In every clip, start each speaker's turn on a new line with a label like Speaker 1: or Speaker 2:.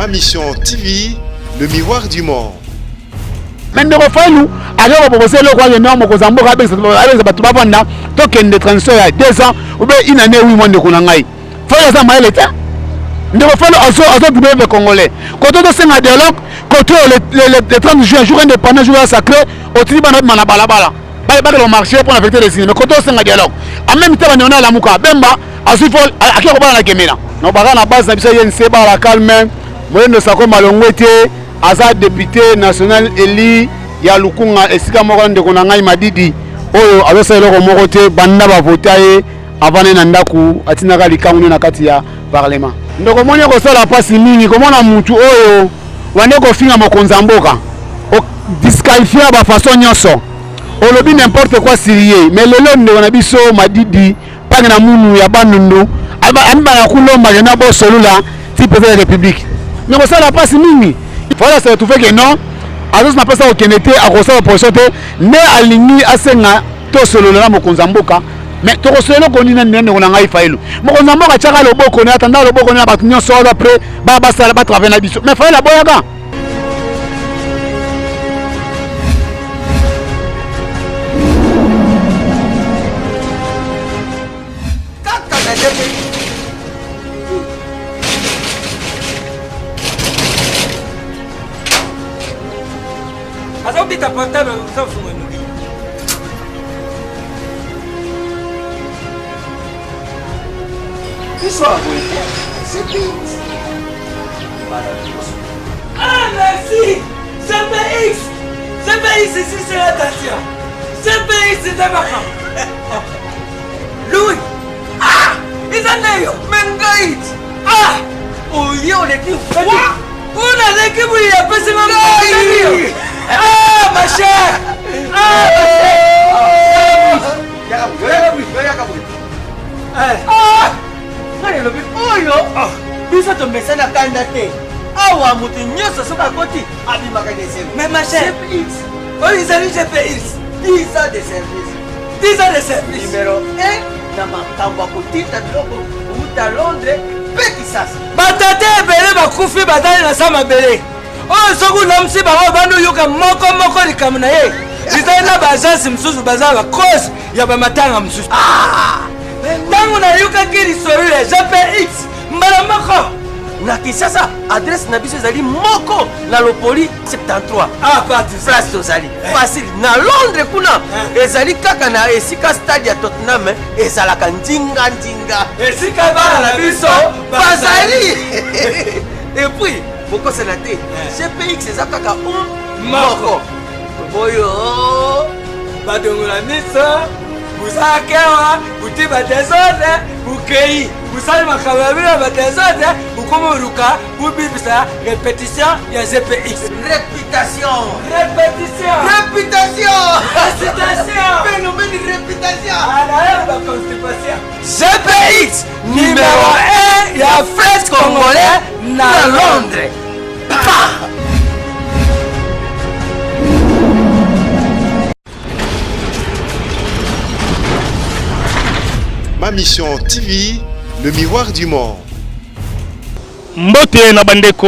Speaker 1: Ma Mission TV, le miroir du monde.
Speaker 2: Mais ndeko Fayulu aza kopropose eloko wana no mokonzi ya mboka abengisa bato bavanda tokende transition ya 2 ans ou bien une année 8 mois. Ndeko na ngai Fayulu aza mayele te. Ndeko Fayulu azo drive congolais koto tosenga dialogue koto le 30 juin, jour indépendant, jour ya sacré, otindi bana bima na balabala, bakela marché mpo na vérité des urnes. Mais koto osenga dialogue, en même temps bandeko na alamuka Bemba azwi vol, ake kobala na Gemena. No baka na base na biso ye bala calme. Moyendo Sako Malongwe te, aza député national élu ya Lukunga, esika moko na ndeko na ngai Madidi oyo azosala eloko moko te. Banda bavota ye, avandi na ndako, atindaka likangu nde na kati ya parlement. Ndeko, moni kosala mpasi mingi komona mutu oyo wande kofinga mokonzi ya mboka, odisqualifie bafaçon nyonso, olobi n'importe quoi sur ye. Mais lelo ndeko na biso Madidi mpange na munu ya Bandundu amibaka kulomba kena bosolula ti président ya République. Mais kosala mpasi mingi, voilà, se retrouve que non, azosi na mpasi akokende te, akosala opposition te, nde alingi asenga tosolola na mokonzi ya mboka. Mais tokosolola eloko nini? Nani? Ndeko na ngai Fayulu, mokonzi ya mboka atiaka loboko ne, atanda loboko ne na bato nyonso oyo après basala batravaille na biso. Mais Fayulu aboyaka.
Speaker 3: Kaka na ndenge azobita portable, ozofunga noki. Biso ya boye te, CPX. Ah, merci! CPX! CPX ici, c'est l'attention! CPX, c'est makambo! Louis! Ah! Eza nde yo! Me ngai! Ah! Oye oleki kuna, aleki boye, apesi nga ngai! Ah, ma chère! Ah, ma chère! Ah! Ngai elobi oyo biso tomesana kanda te. Awa moto nyonso soki akoti abimaka na esengo. Mais ma chère, oyo ezali GPX. 10 ans de service. 10 ans de service, numéro 1 na makambo ya kotinda biloko kouta Londres mpe Kisasa. Batata ebele bakufi, bazali na sa mabele oyo. Soki olamusi bango, bandi oyoka moko moko likambo na ye. Ezali na baagence mosusu baza bacause ya bamatanga mosusu. Ntango nayokaki lisolo ya GPX, mbala moko na Kinshasa, adresse na biso ezali moko na Lopoli 73. Ah, place tozali facile. Na Londres kuna ezali kaka na esika stade ya Tottenham ezalaka ndinga ndinga, esika bana na biso bazali. Et puis bokosana te, GPX eza kaka un moko oyo badongola miso busakewa buti badésordre, bukei busali makambo ya bino ya badésordre, bukoma oluka bubibisa répétition ya GPX. Réputation, répétition, réputation, récitation, phénomène, réputation, anaye baconstipation. GPX numéro 1 ya fret congolais na Londres. Pa!
Speaker 1: Ma Mission TV, le miroir du monde.
Speaker 4: Mbote na bandeko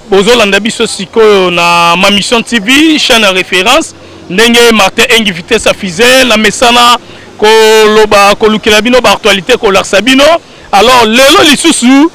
Speaker 4: bozolanda biso sikoyo na Ma Mission TV, chaîne ya référence. Ndenge Martin Engi vitesse ya fusée na mesana koloba, kolukela bino baactualité, kolakisa bino. Alors lelo lisusu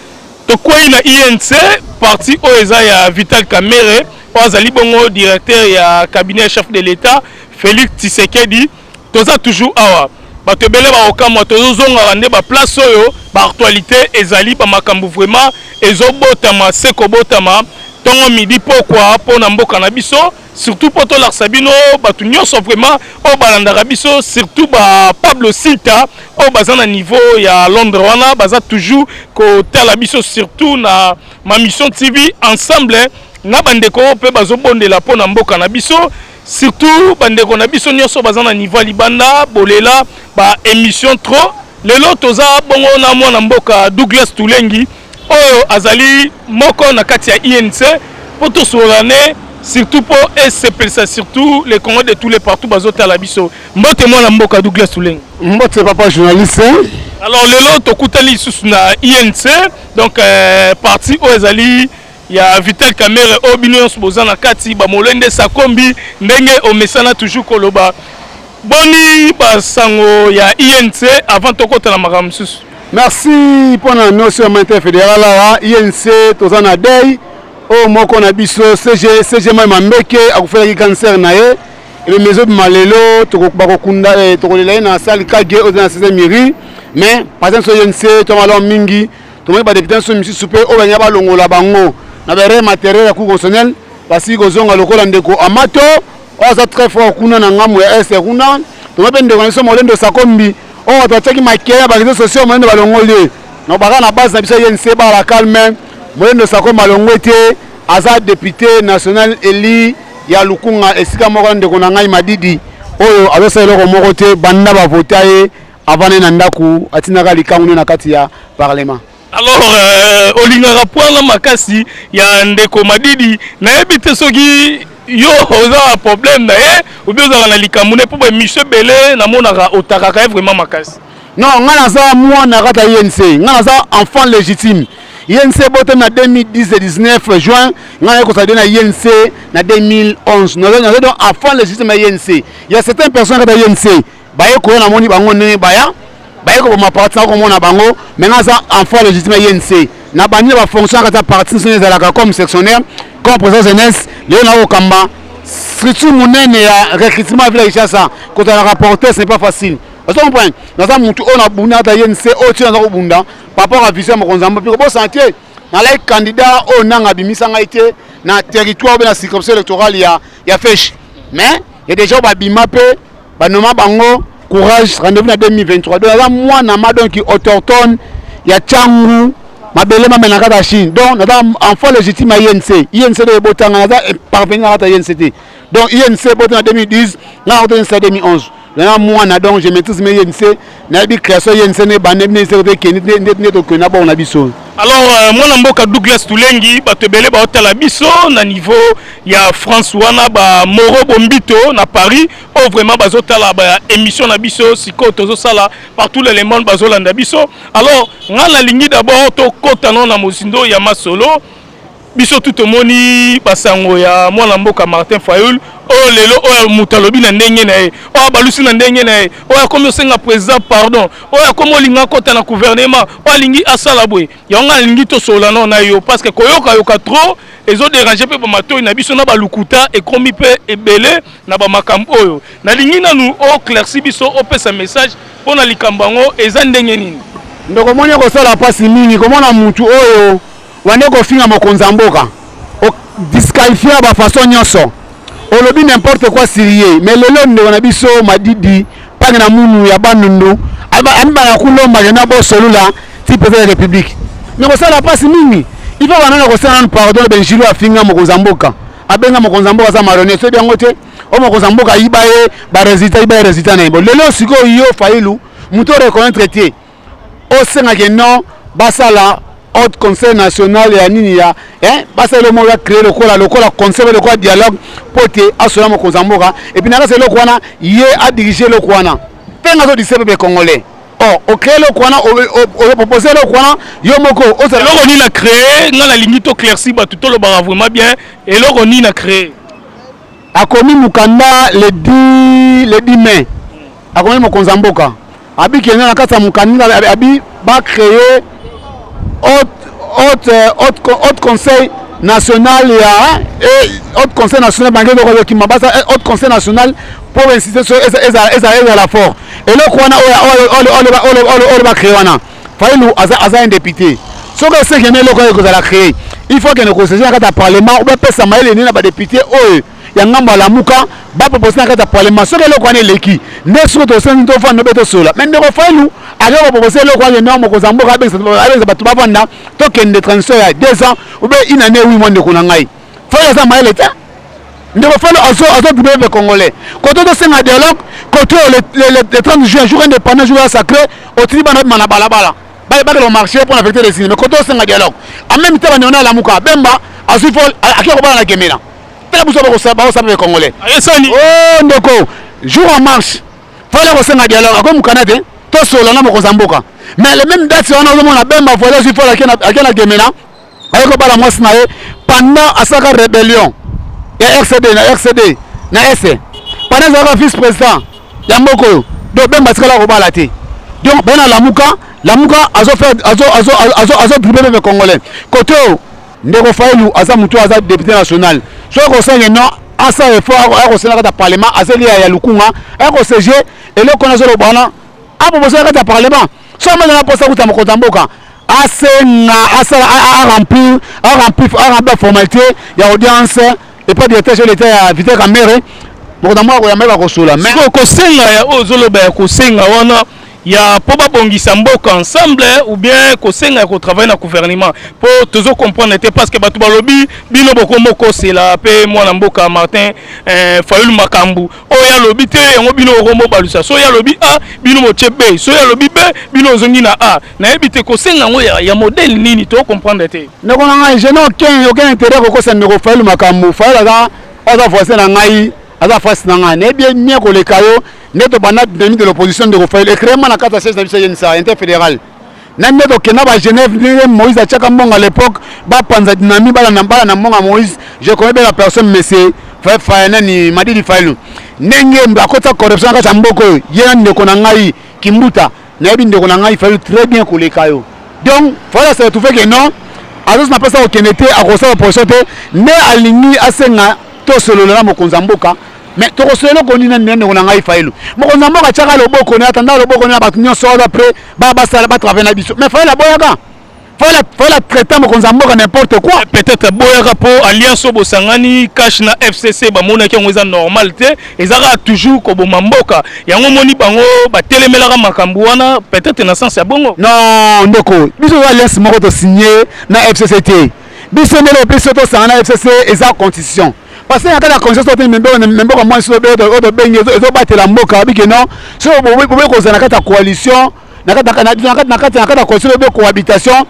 Speaker 4: tokwei na UNC, parti oyo eza ya Vital Kamerhe, oyo azali bongo directeur ya cabinet ya chef de l'État Félix Tshisekedi. Toza toujours awa, bato ebele bakokamwa, tozozongaka nde baplace oyo baactualité ezali, bamakambo vraiment ezobotama se kobotama ntongo, midi, pokwa mpo na mboka na biso, surtout mpo tolakisa bino bato nyonso vraiment oyo balandaka biso, surtout ba Pablo Sita oyo baza na niveau ya Londres wana, baza toujours kotala biso, surtout na Ma Mission TV, ensemble na bandeko oyo mpe bazobondela mpo na mboka na biso, surtout bandeko na biso nyonso baza na niveau ya libanda, bolela ba émission trop. Lelo toza bongo na mwana mboka Douglas Tulengi oyo azali moko na kati ya UNC mpo tosolola ne, surtout mpo esepelisa surtout les Congo de tous les partout bazotala biso. Mbote, mwana mboka Douglas Tulengi.
Speaker 2: Mbote, papa journaliste.
Speaker 4: Alors lelo tokutani lisusu na UNC, donc parti oyo ezali Ya Vital Kamerhe oyo bino nyonso boza na kati bamolende sakombi ndenge omesana toujours koloba. Boni basango ya INC avant tokota na makambo mosusu?
Speaker 2: Merci mpona nyonso ya mainte fédéral awa INC toza na deuil oyo moko na biso CG CG Mai Mambeke akufelaki cancer na ye. Ebembe ezobima lelo, bakokunda, tokolela ye na salle Kage oyo eza na 16e mairie. Mais par exemple INC to malamu mingi, tomoni ba député nyonso misusu mpe oyo balingi balongola bango na ba erreur matériel ya cour constitutionnelle, basili kozonga lokola ndeko Amato oyo aza très fort kuna na ngambo ya est kuna. Tomoni mpe ndeko na biso Molendo Sakombi oyo bato batiaki makele ya ba réseaux sociaux, Molendo balongoli ye na baka na base na biso ya INC bala calme. Molendo Sakombi alongwe te, aza député national élu ya Lukunga esika moko na ndeko na ngai Madidi oyo azosala eloko moko te banda bavota ye avandi na ndako, atindaka likangu na kati ya parlement.
Speaker 4: Alors olingaka poana makasi ya ndeko Madidi, nayebi te soki yo oza na problème na ye ou bien ozalaka na likambo ne mpo ba émission ebele namonaka otakaka ye vraiment makasi.
Speaker 2: Non, nga naza mwana kati ya INC, nga naza enfant légitime. INC botami na 2010 19 juin, nga naye kosala na INC na 2011. Naza donc enfant légitime ya INC. Il y a certaines personnes kati ya INC baye koya, namoni bango ndenge baya baye koboma parti, na komona bango, mais nga aza enfant légitime ya INC. Na bandi na bafonction kati ya parti nyonso ezalaka comme sectionnaire, comme président jeunesse. Lelo nakokamba structure monene ya recrutement ya ville ya Kinshasa. Kozala rapporteur, ce n'est pas facile, ozo comprendre. Naza mutu oyo nabunda ata INC oyo tina naza kobunda par rapport à vision ya mokonzi ya mboka. Kobosana te, nalaki candidat oyo nanga abimisa ngai te na territoire obe na circonscription électorale ya Feshi, mais ya déjà babima mpe banoma bango. Courage, rendez-vous na 2023. Donc naza mwana ma donc autochtone ya Tshangu, mabele mame na kati ya Chine. Donc naza enfant légitime ya INC. INC nde ebotanga, naza parvenu na kati ya INC te. Donc INC ebota na 2010, nga nakota INC na 2011. Naza mwana, donc je maîtrise me INC, nayebi création INC ne bande nde ekende nde tokende na bongo na biso.
Speaker 4: Alors mwana mboka Douglas Tulengi, bato ebele baotala biso na niveau ya France wana, bamoro Bombito na Paris oyo vraiment bazotala ba émission na biso sikoyo tozosala partout le monde, bazolanda biso. Alors nga nalingi d'abord tokɔta no na mozindo ya masolo. Biso tu tomoni basango ya mwana mboka Martin Fayulu oyo lelo oyo moto alobi na ndenge na ye, oyo abalusi na ndenge na ye, oyo akomi osenga président pardon, oyo akomi olinga akɔta na gouvernement, oyo alingi asala boye. Yango alingi tosolola nao na yo parce que koyokayoka trop ezodéranger mpe bamatoi na biso na balukuta ekomi mpe ebele na bamakambo oyo. Nalingi nanu oéclaircir biso, opesa message mpo na likambo yango eza ndenge nini.
Speaker 2: Ndeko, moni kosala mpasi mingi komona mutu oyo wande kofinga mokonzi ya mboka, odisqualifier bafaçon nyonso, olobi n'importe quoi sur ye. Mais lelo ndeko na biso Madidi mpange na munu ya Bandundu amibaka kulomba kenda bosolula ti président ya République. Mais kosala mpasi mingi, il faut banana kosala nanu pardon. Benjilo afinga mokonzi ya mboka, abenga mokonzi ya mboka aza marionette, soyebi yango te. Oyo mokonzi ya mboka ayiba ye barésultat, ayiba ye résultat na ye. Bon, lelo sikoyo yo Fayulu, moto oreconnaître te, osengaki non basala haut conseil national ya nini ya basala eloko moko ya créer lokola conseil, lokola dialogue, mpo te asola mokonzi ya mboka. Et puis nakasa eloko wana, ye adirige eloko wana mpe nga azodise peuple congolais or ocréer eloko wana, opropose eloko wana yo moko.
Speaker 4: Eloko nini na créer? Nga nalingi toéclaircir bato, tolobaka vraiment bien, eloko nini na créer?
Speaker 2: Akomi mokanda le 10 mai, akomi mokonzi ya mboka, abi kende na kati ya mokanda, abi bacréer haut conseil national ya haut conseil national bange eloko ezokima basa haut conseil national mpo insiste so ezala fort. Eloko wana oyo bacréer wana, Fayulu aza un député. Soki esekende eloko oyo ekozala créé, il faut kende kosiéger na kati ya parlement, bapesa mayele nini na badéputé oyo ya ngambo ya Lamuka, bapropose na kati ya parlement. Soki eloko wana eleki nde soki toseni tofanda mpe tosola. Mais ndeko Fayulu ake kopropose eloko wana no mokonzi ya mboka abengisa bato bavanda, tokende transition ya 2 ans ou bien une année 8 mois. Ndeko na ngai Fayulu aza mayele te. Ndeko Fayulu azodrible peuple congolais. Koto tosenga dialogue, koto le 30 juin, jour indépendant, jour ya sacré, otindi bana bima na balabala, bakela marché mpona vérité des urnes. Mais koto osenga dialogue, en même temps bandeko na Alamuka, Bemba azwi vol, ake kobala na Gemena. Tala biso bakosala peuple congolais.
Speaker 4: Ayesani.
Speaker 2: O ndeko, jour en marche, fala kosenga dialogue, akomukana te tosola na mokonzi ya mboka. Mais le même date wana, ozomona Bemba voyage, azwi vol, ake na Gemena, aye kobala mwasi na ye. Pendant asalaka rébellion ya RCD na RCD na S, pendant azalaka vice président ya mboka oyo, donc Bemba atikala kobala te. Donc baye na Lamuka, Lamuka azo drible même Congolais. Côté oyo, ndeko Fayulu aza motu, aza député national. Soki kosenge non, asala effort, akosala kati ya parlement, azeli ya Lukunga, akosege eloko wana azoloba wana, aproposer kati ya parlement. So amazala mposa kuta mokonzi ya mboka, asenga asala aremplir formalité ya audience epai directeur chef d'état ya Vital Kamerhe. Mokonzi ya mboka koyamba ye, bakosola. Mais
Speaker 4: sikoyo kosenga ya oyo ozoloba, ya kosenga wana ya mpo babongisa mboka ensemble, ou bien kosenga ya kotravailler na gouvernement? Mpo tozocomprendre te, parce que bato balobi bino bokomokosela mpe mwana mboka Martin Fayulu makambo oyo alobi te. Yango bino okomobalusa. So oyo alobi A, bino botie B. So oyo alobi B, bino ozongi na A. Nayebi te kosenga yango ya modèle nini, tocomprendre te.
Speaker 2: Ndeko na ngai, je n'ai aucun intérêt kokosa ndeko Fayulu makambo. Fayulu aza voisin na ngai, aza face na ngai, nayebi ye bien koleka yo. Nde tobanda demi de l'opposition, ndeko Fayulu ecréema na kati ya siège na biso yenisa interfédéral na nde tokenda ba Genève, ndenge Moïse atiaka mbongo à l'époque, bapanza dynami bala na bala na mbongo ya Moïse. Je connais bien la personne, monsieur nani, Madidi Fayulu, ndenge akota corruption na kati ya mboka oyo, ye na ndeko na ngai Kimbuta. Nayebi ndeko na ngai Fayulu très bien koleka yo. Donc Fayulu ase retrouve que non, azosi na mpesa kokende te, akosala opposition te. Nde alingi asenga tosolola na mokonzi ya mboka. Mais tokosolola eloko nini na ndeko na ngai Fayulu? Mokonzi ya mboka atiaka loboko ne, atanda loboko ne na bato nyonso oyo après basala, batravaille na biso. Mais Fayulu aboyaka. Fayulu traiter mokonzi ya mboka n'importe quoi.
Speaker 4: Peut-être boyaka mpo alliance oyo bosangani, CACH na FCC, bamonaki yango eza normal te, eza kaka toujours koboma mboka. Yango moni bango batelemelaka makambo wana, peut-être na sens ya bongo.
Speaker 2: Non, ndeko, biso toza alliance moko tosigne na FCC te. Biso ndenge biso tosanga na FCC eza constitution, parce que na kati ya constitution te, mboka mwasi oyo tobengi ezobatela mboka bike. Non, so boboyi kozala na kati ya coalition, na kati ya coalition obe cohabitation,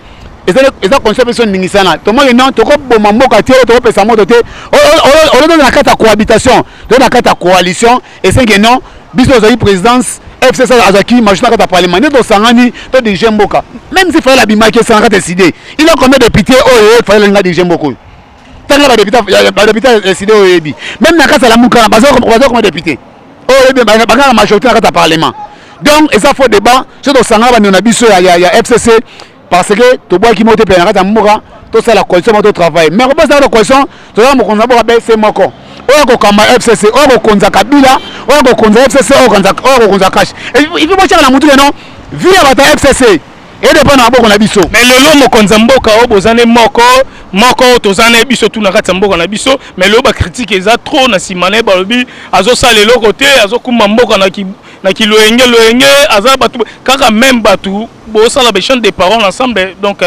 Speaker 2: eza constitution biso ningisana. Tomoni non, tokoboma mboka te, tokopesa moto te. Olotoza na kati ya cohabitation, toza na kati ya coalition. Esenke non, biso tozali présidence, FCC azwaki majorité na kati ya parlement, nde tosangani todirige mboka. Même si Fayulu abimaki, esanga kati ECiDé, il a combien de député oyo Fayulu alinga dirige mboka oyo? Tanga badéputé ya ECiDé oyo oyebi. Même na kati ya Lamuka, baza combien député oyo oyebi banga na majorité na kati ya parlement? Donc eza faux débat. So tosangana bandeko na biso ya FCC parce que tobwaki moko te pene na kati ya mboka, tosala coalition moko, totravaille. Mais kobosala coalition, tozala mokonzi na mboka bc moko oyo akokamba FCC, oyo akokonza Kabila, oyo akokonza FCC, oyo akokonza CACH. Il faut botiaka na mutu keno vie ya bato ya FCC edépend na maboko na biso.
Speaker 4: Mais lelo mokonzi ya mboka oyo boza ne moko moko, oyo toza na biso tu na kati ya mboka na biso, mais lelo bacritique eza trop na nsima na ye. Balobi azosala eloko te, azokumba mboka na kiloyenge loyenge, aza bato kaka même bato bosala baéchange de parole ensemble, donc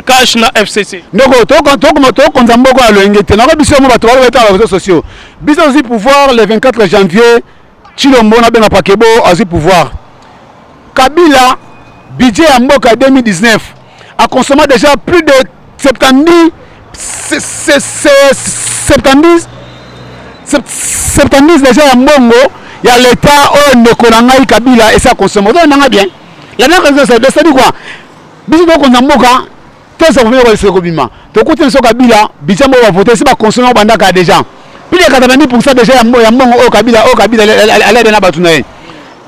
Speaker 4: CACH na FCC.
Speaker 2: Ndeko, tokonza mboka ya loyenge te. Nako biso mo bato balobeta na baréseaux sociaux. Biso tozwi pouvoir le 24 janvier. Tshilombo nabenga Pakebo azwi pouvoir. Kabila, budget ya mboka ya 2019, aconsommé déjà plus de 70 70 70 déjà ya mbongo ya l'état oyo ndeko na ngai Kabila esi aconsommé. Ozo nanga bien la dernière, c'est-à-dire quoi? Biso tokonza mboka toza komeka koleseka kobima, tokuti biso Kabila, budget moko bavote esi baconsommé, bandaka déjà plus de 90 % déjà ya mbongo oyo Kabila alede na bato na ye.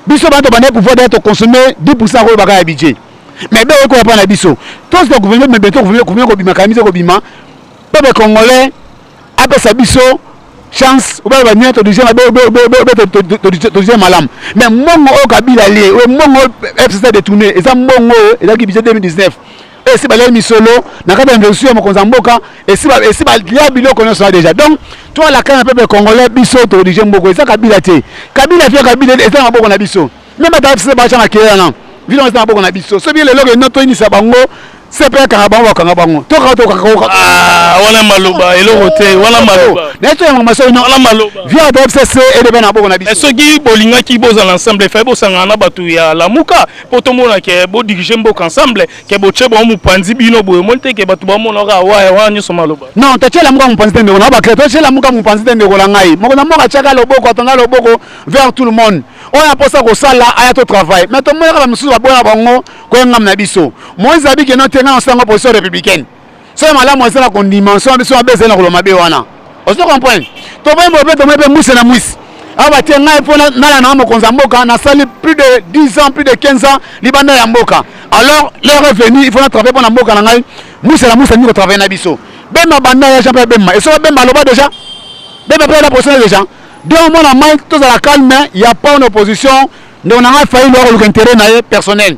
Speaker 2: Biso bato banda pouvoir déjà toconsomme 10 % oyo baka ya budget, mais be okoya mpa na biso tosi gouvernement, mais bientôt gouvernement kobima kaka miso kobima. Peuple congolais apesa biso chance, obala bania todirige mabe, todirige malamu. Mais mbongo oyo Kabila lie, oyo mbongo oyo FCC détourné, eza mbongo oyo ezalaki budget 2019. Esi balia misolo na kati ya investiture ya mokonzi ya mboka, esi balia biloko nyonso wana déjà. Donc toalaka na peuple congolais, biso todirige mboka, eza Kabila te. Kabila fia Kabila eza na maboko na biso. Même bato ya FCC bacha makelele wana, vile eza na maboko na biso. Soki lelo keno toyinisa bango, sepe akanga bango, bakanga bango. Tokaka.
Speaker 4: Wana maloba eloko te, wana maloba.
Speaker 2: Naye toyanga maso.
Speaker 4: Wana maloba.
Speaker 2: Vie ya FCC edebe na maboko na biso.
Speaker 4: Soki bolingaki bozala ensemble, efai bosangana na bato ya Lamuka mpo tomona ke bodirige mboka ensemble, ke botie bango mopanzi. Bino boye omoni te ke bato bamonaka waya wana nyonso maloba.
Speaker 2: Non, totie Lamuka mopanzi te, ndeko na baclé. Totie Lamuka mopanzi te, ndeko na ngai. Moko na moko atiaka loboko, atanda loboko vers tout le monde. Oyo aposa kosala, aya to travail. Mais tomonaka bamosusu baboya bango koyangama na biso. Moïse abi keno te, ngai nasalanga position républicaine. Soki malamu eza na kondima, soki biso mabe ezali na koloba mabe wana. Ozo comprendre? Tomoni boye mpe tomoni mpe mwisi na mwisi. Awa batie ngai mpo nalanda nga mokonzi ya mboka, nasali plus de 10 ans, plus de 15 ans libanda ya mboka. Alors l'heure est venue, il faut na travailler mpo na mboka na ngai. Mwisi na mwisi alingi kotravailler na biso. Bemba banda ya Jean-Pierre Bemba. Et soki Bemba aloba déjà, Bemba mpe ala positionne déjà. Donc mwana mai tozala calme, il y a pas une opposition. Ndeko na ngai Fayulu akoluka intérêt na ye personnel.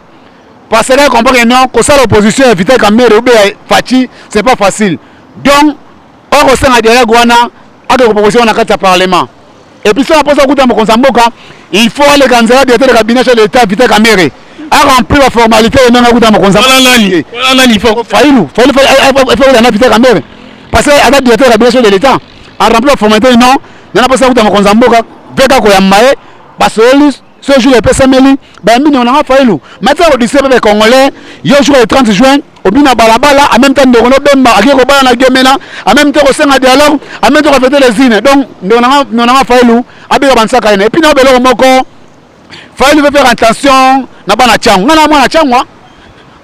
Speaker 2: Parce que comprend que non, kosala opposition ya Vital Kamerhe ou bien Fatshi, c'est pas facile. Donc okosenga dialogue wana ake koproposition wana kati ya parlement. Et puis soki aposa kokuta mokonzi ya mboka, il faut aleka nzela directeur de cabinet chef de l'État Vital Kamerhe a remplir ba formalité ye ndenge akuta mokonzi ya
Speaker 4: Wana nani? Wana nani faut
Speaker 2: Fayulu, Fayulu il faut na Vital Kamerhe parce que aza directeur de cabinet chef de l'État a remplir ba formalité non nana posa kuta mokonzi ya mboka veka koyamba ye basololi ce jour epesameli bayambi ndeko nanga Fayulu matia kodistre mpe congolais yo jour le 30 juin obi na balabala en même temps ndeko no Bemba akei kobala na Gemena en même temps kosenga dialogue en même temps kofete les zine donc ndeko nanga Fayulu abika bansaka ye na et puis na beloko moko Fayulu veut faire attention na bana Tshangu nga na mwana Tshangu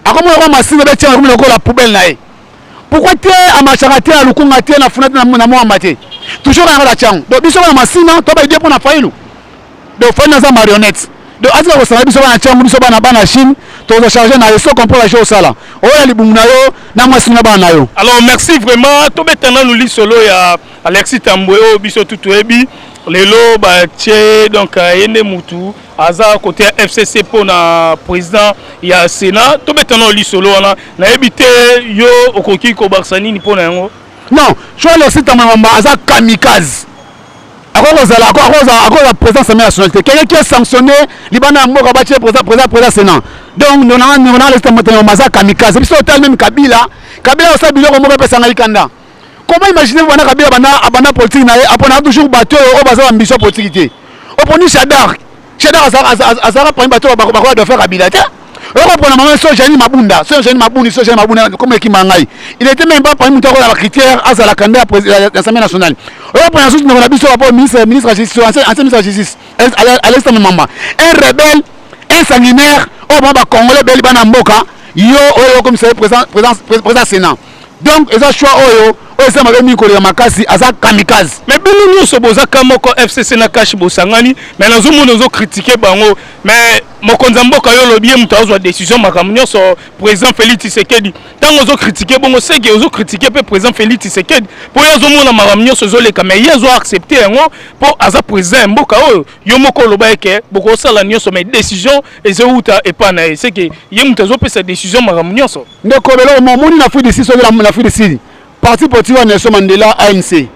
Speaker 2: akomona kwa masina be Tshangu akomi lokola poubelle na ye pourquoi te amachaka te alukunga te na funa te na mwamba te toujours kaka na Tshangu donc biso bana masina to ba idée mpona Fayulu. Donc Fayulu aza marionnette. Donc atika kosala biso bana Tshangu, biso bana bana Chine, tozo charger na yo so comprendre la osala. Oyo ya libumu na yo na mwasi na bana na yo.
Speaker 4: Alors merci vraiment tobeta nanu lisolo ya Alexis Tambwe oyo biso tout toyebi lelo batie donc ye nde mutu aza côté ya FCC mpona président ya Sénat. Tobeta nanu lisolo wana, nayebi te yo okoki kobakisa nini mpona yango.
Speaker 2: Non, choix Alexis Tambwe Mwamba aza kamikaze. Akokozala akokozala président assemblée nationale te. Quelqu'un qui est sanctionné libanda ya mboka batie président président président Sénat. Donc nona nona Alexis Tambwe Mwamba aza kamikaze. Biso otali même Kabila, Kabila osala biloko moko epesa ngai kanda. Comment imaginer bana Kabila bana abanda politique na ye apona toujours bato oyo baza ba ambition politique te. Oponi Shadar, Shadar azalaka parmi bato bakoya dauphin Kabila te. Okopona mama so Jeanine Mabunda, so Jeanine Mabunda, so Jeanine Mabunda comme ekima ngai. Il était même pas parmi moto akola ba critères azala candidat ya l'Assemblée nationale. Okopona susu ndeko na biso bapo ministre ministre ya justice, ancien ministre ya justice, Alexis Mamba, un rebelle, un sanguinaire oyo bango ba congolais beli bana mboka yo oyo okomisa ye président président président Sénat. Donc eza choix oyo oyo eza mabe mingi koleka makasi, aza kamikaze.
Speaker 4: Mais bino nyonso boza ka moko FCC na cash bosangani, mais nazomona ozo critiquer bango, mais mokonzi ya mboka yo olobi ye moto azwa décision makambo nyonso président Félix Tshisekedi. Ntango ozo critiquer bongo seke ozo critiquer mpe président Félix Tshisekedi mpo ye azomona makambo nyonso ezoleka, mais ye azo accepter yango mpo aza président ya mboka oyo. Yo moko oloba eke bokosala nyonso, mais décision ezowuta epa na ye, seke ye moto azopesa décision makambo nyonso.
Speaker 2: Ndeko beloko momoni na Afrique du Sud, soki na Afrique du Sud parti politique wa Nelson Mandela ANC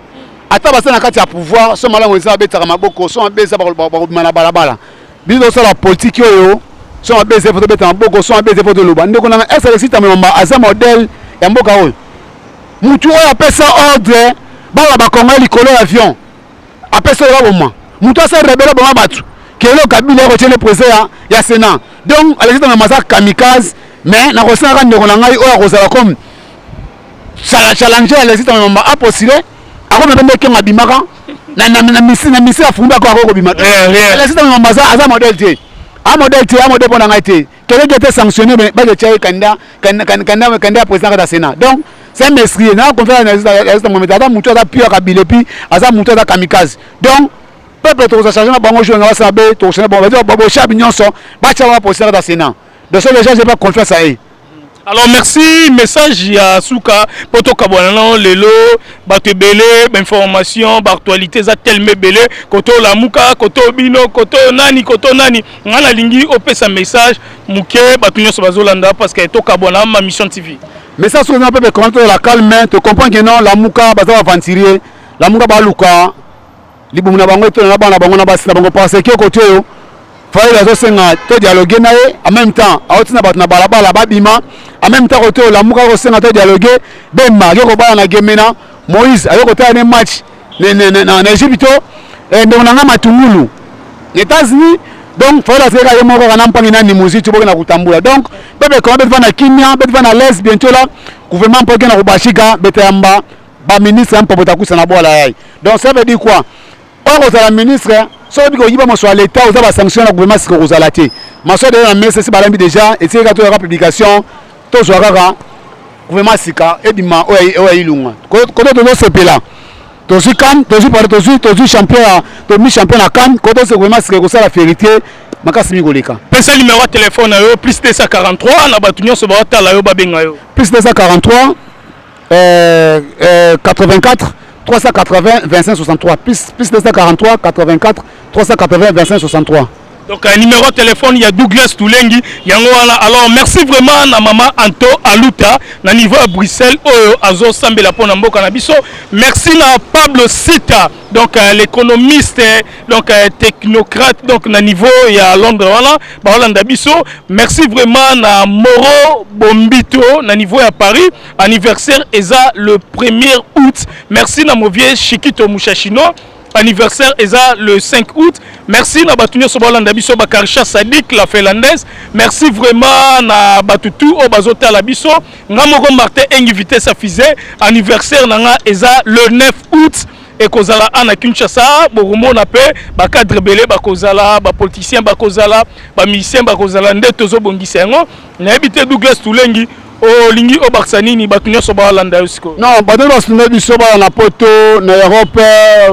Speaker 2: ata baza na kati ya pouvoir, so malamu eza babetaka maboko, so mabe eza bakobima na balabala. Biso tosala politique oyo, so mabe eza tobeta maboko, so mabe eza toloba. Ndeko nanga est Alexis Tambwe Mwamba aza modèle ya mboka oyo? Mutu oyo apesa ordre bala bakongoli likolo ya avion, apesa oyo baboma mutu asa rebelle aboma bato kelo Kabila akotie le président ya Sénat. Donc Alexis Tambwe Mwamba aza kamikaze, mais nakosengaka ndeko na ngai oyo akozala comme challenger Alexis Tambwe Mwamba apostule akoma mpe ndenge abimaka na misi na misi afumbi ako akokobima. Alexis Tambwe Mwamba aza modèle te, a modèle te, a modèle mpo na ngai te. Quelqu'un qui était sanctionné, mais baketia ye candidat candidat candidat ya président kati ya Sénat. Donc c'est un meurtrier. Na confiance na Alexis Tambwe Mwamba, aza mutu aza pire Kabila, et puis aza mutu aza kamikaze. Donc peuple tokoza charge na bango jour nga basala be tokosana bango baboshabi nyonso batia bango président kati ya Sénat. Donc so déjà j'ai pas confiance à eux.
Speaker 4: Alors merci, message ya suka po tokabwana nao lelo bato ebele bainformation baactualité eza telema ebele koto olamuka koto bino koto nani koto nani. Ngai nalingi opesa message moke bato nyonso bazolanda parce que tokabwana ma mission TV.
Speaker 2: Message soki na pepe comment la calme, to comprendre que non, lamuka baza aventurier, lamuka baluka libumu na bango etona na bana bango na basi na bango, parce que kote oyo Fayulu azosenga to dialogue na ye, en même temps aotina bato na balabala babima, en même temps kote oyo lamuka akosenga to dialogue, Bemba akoki kobala na Gemena, Moïse akoki kotala ne match na Egypte, ndeko na nga Matungulu na États-Unis. Donc Fayulu atikaka ye moko kaka na mpangi na Nimuzi ti boke na kutambula. Donc pepe koma beti na kimia, beti na l'aise. Bientôt là gouvernement mpo na kobashika beteyamba baministre ya mpopo takusa na bwala yai. Donc ça veut dire quoi? Oyo kozala ministre soki obi koyiba mosolo ya l'État, oza basanction na gouvernement sika kozala te. Mosolo deja na mesa esi balambi déjà, etikaka toyaka publication, tozwa kaka Gouvernement sika ebima oyo ya Ilunga. Koto tozosepela. Tozwi CAN, tozwi pardon, tozwi tozwi champion ya tomi champion na CAN, koto se gouvernement sika ekosala fierté makasi mingi koleka.
Speaker 4: Pesa numéro ya téléphone na yo plus 243 na bato nyonso baotala yo babenga yo.
Speaker 2: Plus 243 84 380 25 63 plus 243 84 380 25 63.
Speaker 4: Donc un numéro de téléphone, il y a Douglas Toulengi, yango wana. Alors merci vraiment na maman Anto Aluta na niveau à Bruxelles oyo azo sambela pona mboka na biso. Merci na Pablo Sita, donc l'économiste, donc technocrate, donc na niveau ya Londres wana, ba Hollande biso. Merci vraiment na Moro Bombito na niveau ya Paris, anniversaire eza le 1er août. Merci na mon vieux Chiquito Mouchachino. Anniversaire eza le 5 août. Merci na batu nyonso balanda biso ba Karisha Sadik la finlandaise. Merci vraiment na batu tout oyo bazotala biso. Nga moko Martin Engi vitesse à fusée. Anniversaire na nga eza le 9 août. Ekozala ana Kinshasa, bokomona pe ba cadre belé bakozala, ba politiciens bakozala, ba musiciens bakozala nde tozobongisa yango. Nayebi te Douglas Tulengi olingi obakisa nini bato nyonso balanda yo sikoyo?
Speaker 2: Non, bato nyonso basunga biso bala na poto na Europe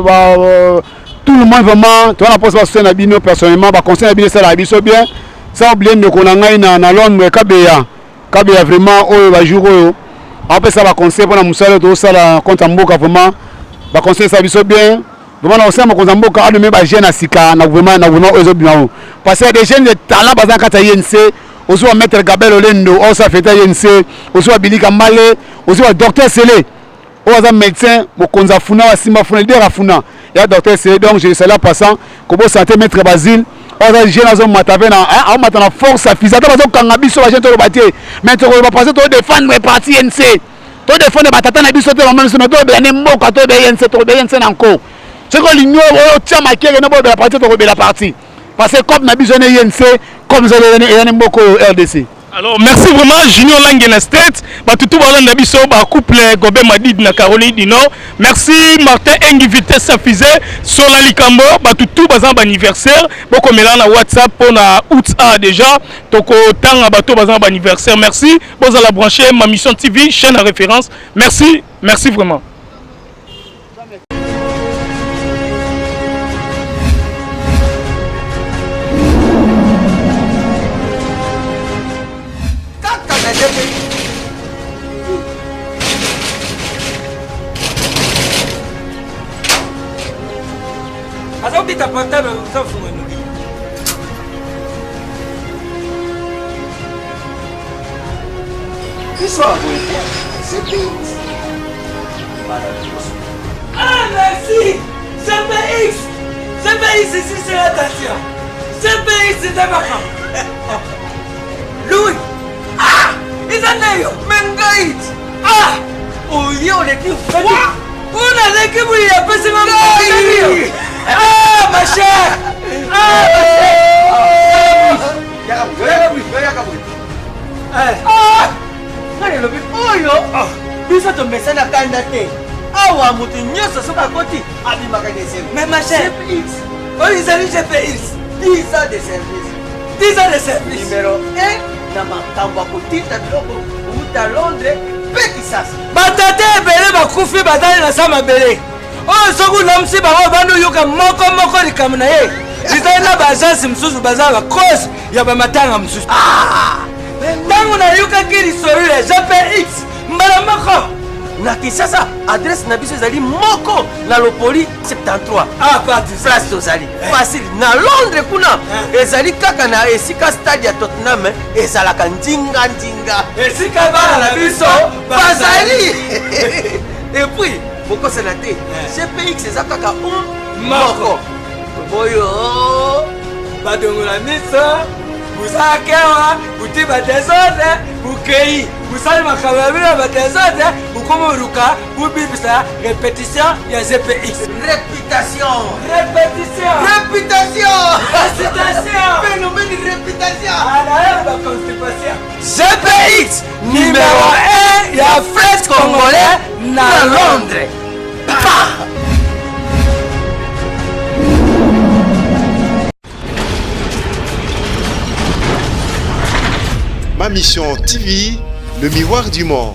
Speaker 2: ba, tout le monde vraiment toza na mposa basoutien na bino personnellement, baconseil na bino esalaka biso bien. Sans oublier ndeko na ngai na Londres, Kabeya Kabeya vraiment oyo ba jour oyo apesa ba conseil mpona mosala oyo tozosala contre mboka, vraiment ba conseil esala biso bien. Vraiment na kosala mokonzi ya mboka anome ba jeune ya sika na gouvernement, na gouvernement oyo ezobima oyo, parce que des jeunes de talent baza na kati ya INC. Ozwa maître Gabel Olendo oyo osala fete ya INC, ozwa Billy Kambale, ozwa docteur Sele oyo aza médecin mokonzi afuna asimba funa leader afuna ya docteur Sele. Donc je salue en passant kobosana te maître Basile oyo aza jeune azomata pe na, hein, azomata na force ya fils. Ata bazokanga biso ba jeune toloba te, mais tokoloba parce que todefendre parti INC, todefendre batata na biso te, mama biso, mais tolobela nde mboka, tolobela INC, tolobela INC na nko. Soki olingi oyo otia makele na bolobela parti, tokobela parti parce que comme na biso ne INC, comme eza ne mboka oyo RDC.
Speaker 4: Alors merci vraiment Junior Lange na States, batutu balanda biso ba couple Gobin Madid na Caroline du Nord. Merci Martin Engi vitesse à fusée Sola Likambo, batutu bazan ba anniversaire, bokomela na WhatsApp pour na août a déjà toko tanga bato bazan ba anniversaire. Merci, bozala branché ma mission TV chaîne à référence. Merci, merci vraiment.
Speaker 3: Azobeta portable ozofunga noki. Biso ya boye te, CPX. Ah merci! CPX! CPX ici c'est l'attention! CPX c'est makambo! Louis! Ah! Eza nde yo! Mais ngai! Ah! Oye oleki Oyo naleki boye apesi nga ngai! Ah ma chère! Ah ma chère! Ah! Ngai nalobi oyo biso tomesana kanda te. Awa moto nyonso soki akoti abimaka na esengo. Mais ma chère, GPX oyo ezali GPX 10 ans de service, 10 ans de service numéro 1 na makambo ya kotinda biloko kouta Londres mpe Kisasa. Batata ebele bakufi bazali na sa mabele oyo soki olamusi bango obandi oyoka moko moko likambo na ye ezali na baagence mosusu baza ba cause ya bamatanga mosusu. Ntango nayokaki lisolo ya GPX mbala moko na Kinshasa, adresse na biso ezali moko na Lopoli 73. Ah, place tozali facile. Na Londres kuna ezali kaka na esika stade ya Tottenham ezalaka ndinga ndinga, esika bana na biso bazali. Et puis bokosana te, GPX eza kaka un moko oyo badongola miso busakewa buti badesordre bukei busali makambo ya bino ya badesordre bukomi oluka bubibisa repetition ya GPX. Réputation, répétition, réputation, récitation, phénomène réputation, anaye ba constipation. GPX numéro 1 ya French congolais na Londres. Pa!
Speaker 1: Ma Mission TV, le miroir du monde.